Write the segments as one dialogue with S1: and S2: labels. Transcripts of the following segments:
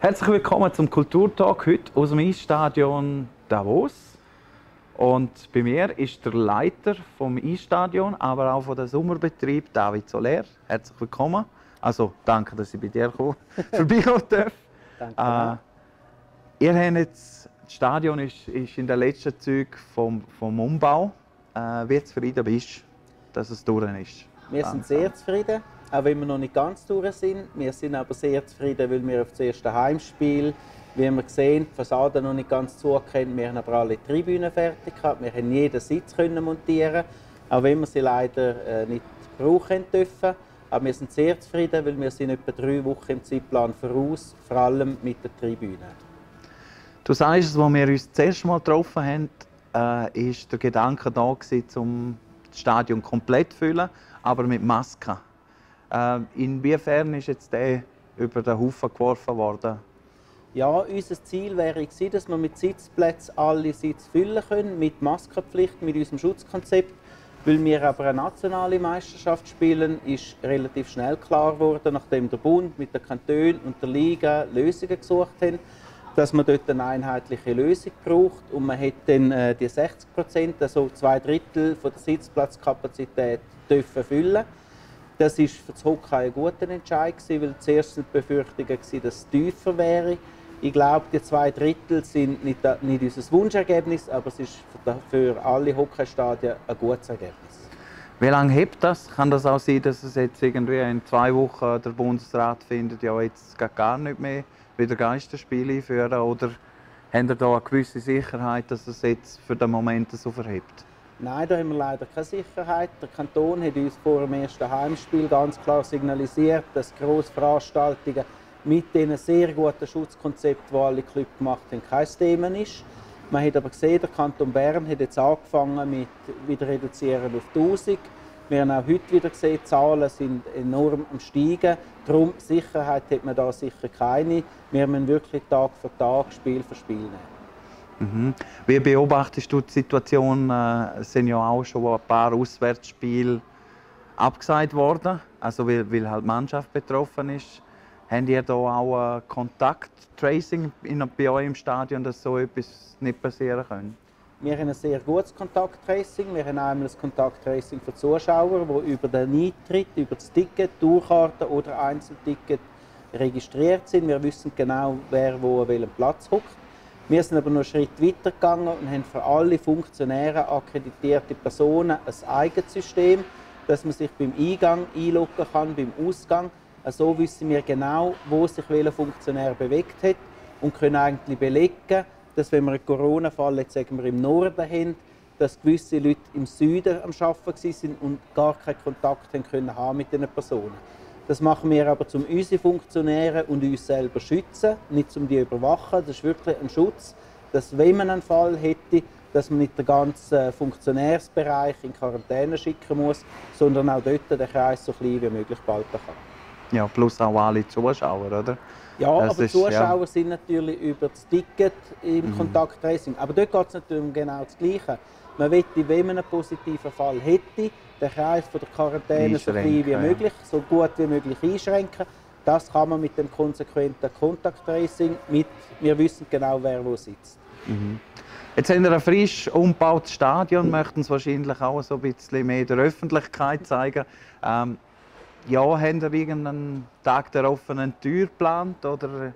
S1: Herzlich willkommen zum Kulturtalk heute aus dem Eisstadion Davos. Und bei mir ist der Leiter vom Eisstadion, aber auch von der Sommerbetrieb, David Soler. Herzlich willkommen. Also danke, dass ich bei dir vorbeikommen darf.
S2: Danke.
S1: Ihr habt jetzt, das Stadion ist in den letzten Zügen vom Umbau. Wie zufrieden bist du, dass es durch ist?
S2: Wir sind sehr zufrieden, auch wenn wir noch nicht ganz durch sind. Wir sind aber sehr zufrieden, weil wir auf das erste Heimspiel, wie wir sehen, die Fassade noch nicht ganz zukennen. Wir haben aber alle Tribünen fertig gehabt. Wir haben jeden Sitz montieren, auch wenn wir sie leider nicht brauchen dürfen. Aber wir sind sehr zufrieden, weil wir sind etwa 3 Wochen im Zeitplan voraus, vor allem mit der Tribüne.
S1: Du sagst es, als wir uns das erste Mal getroffen haben, ist der Gedanke da gewesen, um das Stadion komplett zu füllen, aber mit Masken. Inwiefern ist jetzt der über den Haufen geworfen worden?
S2: Ja, unser Ziel wäre gewesen, dass wir mit Sitzplätzen alle Sitze füllen können, mit Maskenpflicht, mit unserem Schutzkonzept. Weil wir aber eine nationale Meisterschaft spielen, ist relativ schnell klar geworden, nachdem der Bund mit den Kantonen und der Liga Lösungen gesucht haben, dass man dort eine einheitliche Lösung braucht. Und man hat dann die 60%, also 2/3 von der Sitzplatzkapazität, dürfen füllen. Das war für das Hockey ein guter Entscheid, weil zuerst die Befürchtung war, dass es tiefer wäre. Ich glaube, die 2/3 sind nicht unser Wunschergebnis, aber es ist für alle Hockeystadien ein gutes Ergebnis.
S1: Wie lange hebt das? Kann das auch sein, dass es jetzt irgendwie in 2 Wochen der Bundesrat findet, ja jetzt geht gar nicht mehr wieder Geisterspiele einführen? Oder haben ihr da eine gewisse Sicherheit, dass es jetzt für den Moment so verhebt?
S2: Nein, da haben wir leider keine Sicherheit. Der Kanton hat uns vor dem ersten Heimspiel ganz klar signalisiert, dass Grossveranstaltungen mit diesen sehr guten Schutzkonzepten, die alle Clubs gemacht haben, kein Thema ist. Man hat aber gesehen, der Kanton Bern hat jetzt angefangen mit wieder reduzieren auf 1000. Wir haben auch heute wieder gesehen, die Zahlen sind enorm am Steigen. Darum Sicherheit hat man da sicher keine. Wir müssen wirklich Tag für Tag, Spiel für Spiel nehmen.
S1: Wie beobachtest du die Situation? Es sind ja auch schon ein paar Auswärtsspiele abgesagt worden, also weil halt die Mannschaft betroffen ist. Habt ihr da auch ein Kontakttracing bei euch im Stadion, dass so etwas nicht passieren kann?
S2: Wir haben ein sehr gutes Kontakttracing. Wir haben einmal ein Kontakttracing für Zuschauer, die über den Eintritt, über das Ticket, Tourkarte oder Einzelticket registriert sind. Wir wissen genau, wer wo an welchem Platz hockt. Wir sind aber noch einen Schritt weiter gegangen und haben für alle Funktionäre, akkreditierte Personen, ein eigenes System, dass man sich beim Eingang einloggen kann, beim Ausgang. So wissen wir genau, wo sich welcher Funktionär bewegt hat und können eigentlich belegen, dass wenn wir einen Corona-Fall jetzt sagen wir im Norden haben, dass gewisse Leute im Süden am Arbeiten waren und gar keinen Kontakt haben mit diesen Personen. Das machen wir aber, um unsere Funktionäre und uns selber zu schützen, nicht um die zu überwachen. Das ist wirklich ein Schutz, dass wenn man einen Fall hätte, dass man nicht den ganzen Funktionärsbereich in Quarantäne schicken muss, sondern auch dort den Kreis so klein wie möglich behalten kann.
S1: Ja, plus auch alle Zuschauer, oder?
S2: Ja,
S1: das
S2: aber
S1: ist,
S2: Zuschauer sind natürlich über das Ticket im Kontakttracing. Aber dort geht es natürlich um genau das Gleiche. Man möchte, wenn man einen positiven Fall hätte, den Kreis von der Quarantäne so klein wie möglich, so gut wie möglich einschränken. Das kann man mit dem konsequenten Kontakttracing. Wir wissen genau, wer wo sitzt.
S1: Jetzt haben wir ein frisch umgebautes Stadion, möchten es wahrscheinlich auch so ein bisschen mehr der Öffentlichkeit zeigen. Ja, haben Sie irgendeinen Tag der offenen Tür geplant oder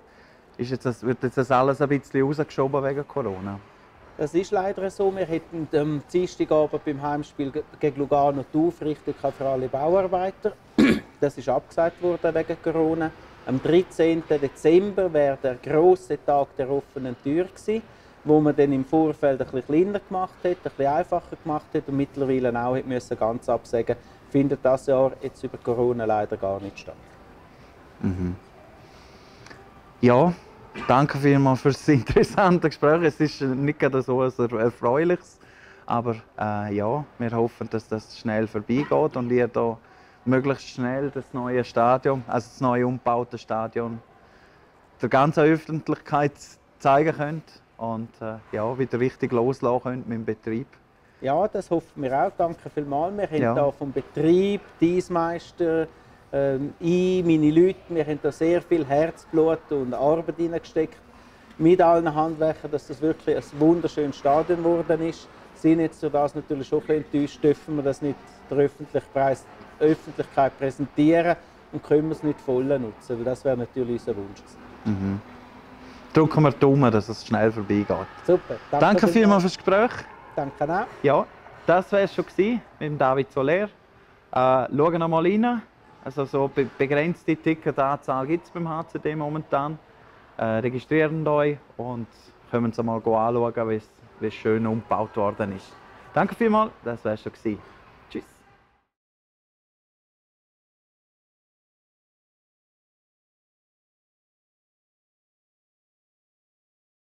S1: wird jetzt das alles ein bisschen rausgeschoben wegen Corona?
S2: Das ist leider so. Wir hätten am Dienstagabend beim Heimspiel gegen Lugano die Aufrichtung für alle Bauarbeiter. Das ist abgesagt worden wegen Corona. Am 13. Dezember wäre der grosse Tag der offenen Tür gewesen, wo man dann im Vorfeld ein bisschen kleiner gemacht hat, ein bisschen einfacher gemacht hat und mittlerweile auch müssen ganz absagen, findet das Jahr jetzt über Corona leider gar nicht statt.
S1: Ja, danke vielmals für das interessante Gespräch. Es ist nicht gerade so ein erfreuliches, aber ja, wir hoffen, dass das schnell vorbeigeht und ihr da möglichst schnell das neue Stadion, also das neue umgebaute Stadion, der ganzen Öffentlichkeit zeigen könnt und ja, wieder richtig loslassen könnt mit dem Betrieb.
S2: Ja, das hoffen wir auch. Danke vielmals. Wir haben hier vom Betrieb, die Eismeister, Meine Leute, wir haben da sehr viel Herzblut und Arbeit hineingesteckt mit allen Handwerkern, dass das wirklich ein wunderschönes Stadion geworden ist. Sind jetzt durch das natürlich schon ein bisschen enttäuscht, dürfen wir das nicht der Öffentlichkeit präsentieren und können wir es nicht voll nutzen, weil das wäre natürlich unser Wunsch.
S1: Mhm. Drücken wir die Daumen, dass es schnell vorbeigeht.
S2: Super.
S1: Danke vielmals fürs Gespräch.
S2: Danke auch.
S1: Ja, das war es schon mit dem David Soler. Schauen noch mal rein. Also so begrenzte Ticketanzahl gibt es beim HCD momentan. Registrieren euch und können uns mal anschauen, wie es schön umgebaut worden ist. Danke vielmals, das war es schon.